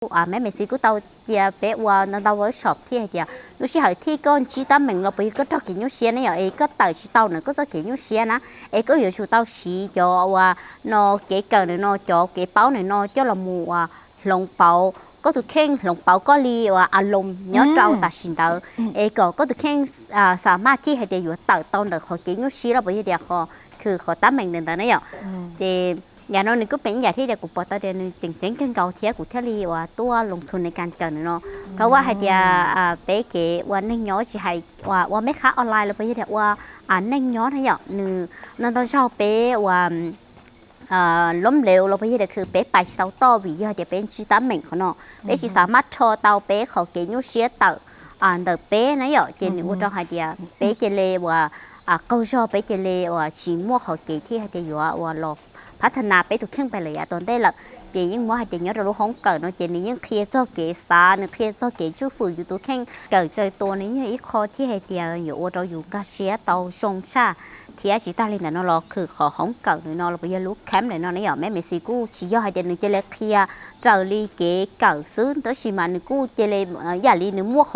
kuj, Meb Mexi kuj tau cia peb ua ntau ntau workshop thiab hais tias lub sij hawm thij koj ntsib teeb meem los puas yog koj raug kev nyuaj siab ne yom, es koj tawm tsis tau ntawm koj txoj kev nyuaj siab na, es koj yuav tsum tau siv cov uas no kev kawm ntawm no, cov kev paub ntawm no coj los mus uas hloov pauv koj tus kheej, hloov pauv koj li uas a loos nyob rau tam sim ntawd, es kom koj tus kheej xa maj thiaj hais tias yuav tawm tau ntawm qhov kev nyuaj siab los puas yog tias qhov khwm qhov teeb meem ntawd ntawd na yom. Ces yam no nws kuj pem ib yam thiab tias kuv pom tau tias nws tseem ceeb kawg nkaus thiab kuv thiaj li uas tuaj loo thum ne kas kawm ntawm no. Rau qhov hais tias peb kev ua neej nyob tsis hais ua meb qhab online los puas yog tias ua neej nyob na yom, nws ntau ntau zaug peb ua lom lev los puas yog tias khwm peb pais tsis tau toj vim yog tias peb ntsib teeb meem qhov no, peb tsis xa maj rho tau peb qhov kev nyuaj siab tawm ntawm peb na yom, ces nws ua rau hais tias peb cia li uas qaug zog, peb cia li uas tsis muaj qhov kev thiaj hais tias yuav uas los phab tha nas peb tus kheej pais lawm yav tom ntej lawm. Ces yeej muab hais tias nyob rau lub hoob kawm no ces nws yeej qhia txog kev xav, nws qhia txog kev tswj fwm yus tus kheej, kawm txawj tua nws yog ib qho thiaj hais tias yuav ua rau yus nkag siab tau zoo tshaj. Thiab tsis tag li ntawd no los khwm qhov hoob kawm ntawm no los puas yog lub camp ntawm no ne yom, Meb Mexi kuj tsis yog hais tias nws cia li qhia raws li kev kawm xwb, tab sis mas nws kuj cia li ib yam li nws muaj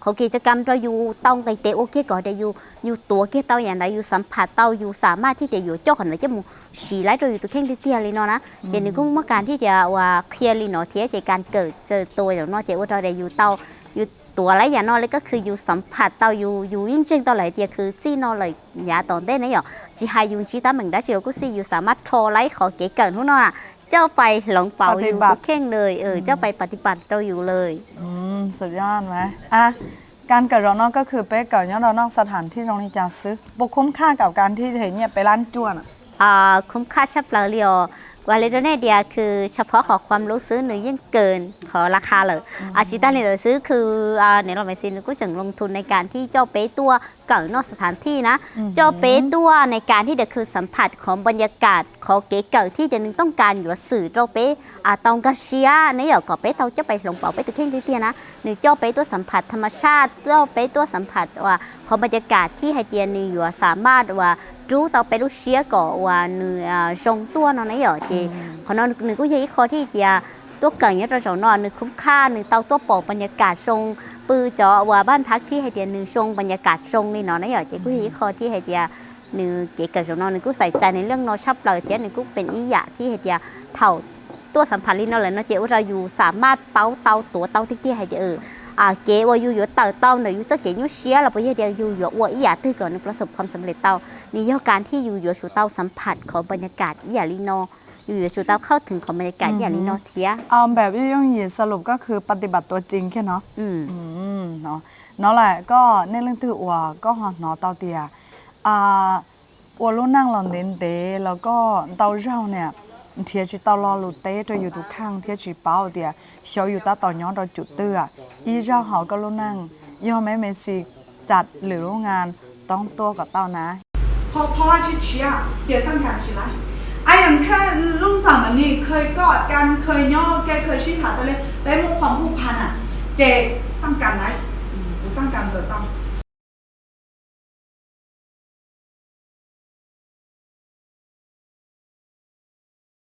qhov kev cov kam rau yus tau nqis tes ua kiag kom tias yus, yus tuav kiag tau yam ntawd, yus xam pham tau, yus xa maj thiaj tias yuav coj qhov ntawd coj mus siv laib rau yus tus kheej tiag tiag li no na. Ces nws kuj muaj kas thiaj tias uas qhia li no thiab ces kas kawm txawj tua zaum no ces ua rau tias yus tau, yus tuav laib yam no li koj khwm yus xam pham tau, yus, yus yeej ntseeg tau lawm hais tias khwm txij no lawm yav tom ntej na yom, tsis hais yus ntsib teeb meem dab tsi los kuj xij yus xa maj rho laib qhov kev kawm hnub no coj pais hloov pauv yus tus kheej lawm, coj pais pas ti pas rau yus lawm. Kas kawm zaum no koj khwm peb kawm nyob rau noj xa tham thij zoo li cas xwb, puas khum khaj kawm kas thij them nyiaj peb lab cuaj na? Khum khaj tshaj plaws li os. Kuv hais li rau nej tias khwm tshaj phob qhov khuam lub xwb nws yeej kawm qhov la kha lawm. Tsis tag li ntawd xwb khwm niam los Mexi nws kuj tseem loo thum ne kas thij coj peb tuaj kawm noj xa tham thij na, coj peb tuaj ne kas thij tias khwm xam pham qhov npa nya kas, qhov kev kawm thiaj tias nws tooj kas yuav xwm rau peb tau nkag siab ne yom, kom peb tau coj pais hloov pauv peb tus kheej tiag tiag na. Nws coj peb tuaj xam pham tham mas tshaj, coj peb tuaj xam pham uas qhov npa nya kas thiaj hais tias nws yuav xa maj uas rub tau peb lub siab kom uas nws zoo tuaj no ne yom. Ces qhov no nws kuj yog ib qho thiaj tias tuaj kawm nyob rau zaum no nws khum khaj, nws tau tuaj pom npa nya kas zoo, pw cov uas npaj phab thiaj hais tias nws zoo npa nya kas zoo li no na yom. Ces kuj yog ib qho thiaj hais tias nws kev kawm zaum no nws kuj xaiv txais nws leej no tshaj plaws thiab nws kuj pem ib yam thiaj hais tias thaum tuaj xam pham li no lawm no ces ua rau yus xa maj paub tau tuav tau tiag tiag hais tias kev uas yus yuav tawm tau ntawm yus txoj kev nyuaj siab los puas yog tias yus yuav ua ib yam twg kom nws plaub xam khom xam lem tau, nws yog kas thij yus yuav tsum tau xam pham qhov npa nya kas ib yam li no, yus yuav tsum tau khawb theev qhov npa nya kas ib yam li no thiab. Npam yooj yooj yim xa lus koj khwm pas ti pas tuav ceev kiag no. No lawm koj nej leej twg uas koj ho hnov tau tias ua lub neej los ntev ntev los koj ntau zaug niam nrhiav tsis tau lo lus teb rau yus tus kheej thiab tsis paub tias xyov yus tab tom nyob rau cum twg, ib zaug hauv koj lub neej yog Meb Mexi tsa lwm lub ngas toob tuaj kom tau na. Phau thov tsis tshiav ces xaj kas tsis laib. Ai yam khaj lub ntxam mas nim khaj koj kas khaj nyob ke khaj sib tham tau li peb muaj qhov npuj pha na, ces xaj kas laib, kuv xaj kas ntxawm tau.